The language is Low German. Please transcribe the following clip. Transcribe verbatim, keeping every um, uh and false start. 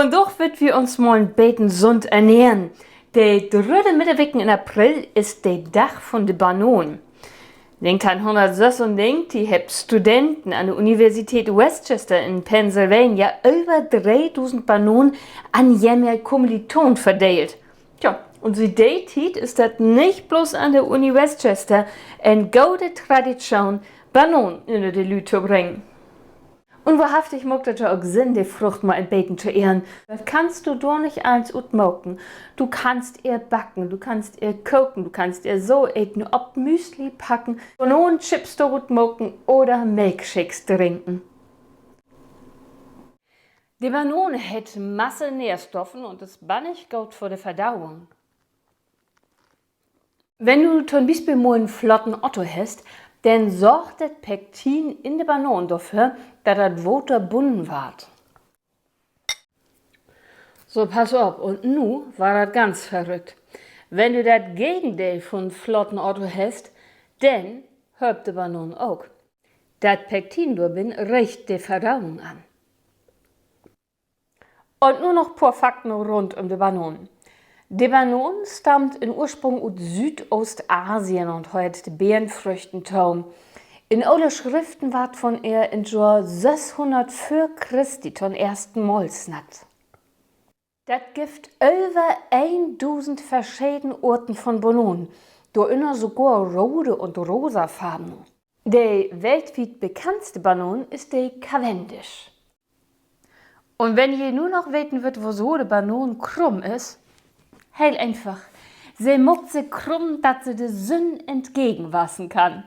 Vundaag wüllt wi uns mal en beten sund ernähren. De drüdde Middeweken in April is de Dag vun de Banoon. Negenteihnhunnertsöss un negentig hebbt Studenten an de Universität Westchester in Pennsylvania över dreedusend Banonen an jemehr Kommilitonen verdeelt. Tja, un siet de Tiet is dat nich blots an de Uni Westchester en gode Traditschoon, Banonen ünner de Lüüd to bringen. Un wohrhaftig maakt dat ja ok Sinn, de Frucht mal en beten to ehren. Wat kannst du dor nich allens ut maken? Du kannst ehr backen, du kannst ehr koken, du kannst ehr so eten, op Müsli packen, Bananenchips dorut maken oder Milkshakes drinken. De Banoon hett masse Nährstoffen un is bannig goot för de Verdauung. Wenn du to'n Bispeel mal en flotten Otto hest, denn sorgt dat Pektin in de Banoon dorför, dat dat Water bunnen warrt. So, pass op, un nu warrt dat ganz verrückt. Wenn du dat Gegendeel vun flotten Otto hest, denn hölpt de Banoon ok. Dat Pektin dor binnen reegt de Verdauung an. Un nu noch poor Fakten rund üm de Banoon. De Banoon stammt in Ursprung ut Südoostasien un höört de Beernfrüchten to. In ole Schriften warrt vun ehr in't Johr sösshunnert vör Christi to'n eersten Mal snackt. Dat gifft över eendusend verscheden Oorten vun Banoon, dorünner sogor rode un rosafarvene. De weltwiet bekanntste Banoon is de Cavendish. Un wenn ji nu noch weten wüllt, woso de Banoon krumm is: heel eenfach. Se maakt sik krumm, dat se de Sünn entgegenwassen kann.